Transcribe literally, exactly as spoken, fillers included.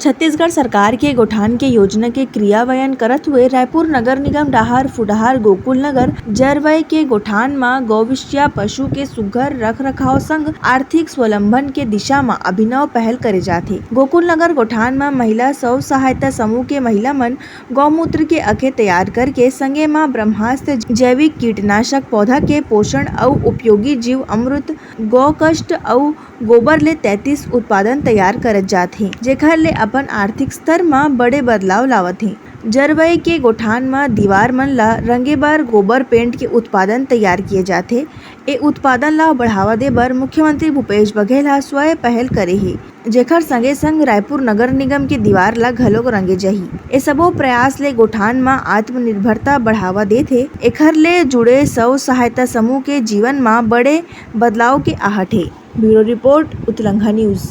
छत्तीसगढ़ सरकार के गोठान के योजना के क्रियान्वयन करत हुए रायपुर नगर निगम डहार फुडहार गोकुल नगर जरवय के गोठान म गौविष्या पशु के सुघर रख रखाव संग आर्थिक स्वावलंबन के दिशा म अभिनव पहल करे जात हे। गोकुल नगर गोठान म महिला स्व सहायता समूह के महिला मन गौमूत्र के अखे तैयार करके संगे म ब्रह्मास्त्र जैविक कीटनाशक पौधा के पोषण अउ उपयोगी जीव अमृत गौ कष्ट अउ गोबर ले तैंतीस उत्पादन तैयार करत जात हे, जेखर ले अपन आर्थिक स्तर म बड़े बदलाव लावत हे। जरवई के गोठान म दीवार मन ला रंगे बर गोबर पेंट के उत्पादन तैयार किए जात हे। ए उत्पादन ला बढ़ावा दे बर मुख्यमंत्री भूपेश बघेल ह स्वयं पहल करे हे, जेखर संगे संग रायपुर नगर निगम के दीवार ला घलोक रंगे जाही। ए सबो प्रयास ले गोठान म आत्मनिर्भरता बढ़ावा देत हे। एखर ले जुड़े स्व सहायता समूह के जीवन म बड़े बदलाव के आहट हे। ब्यूरो रिपोर्ट, उतलंघा न्यूज।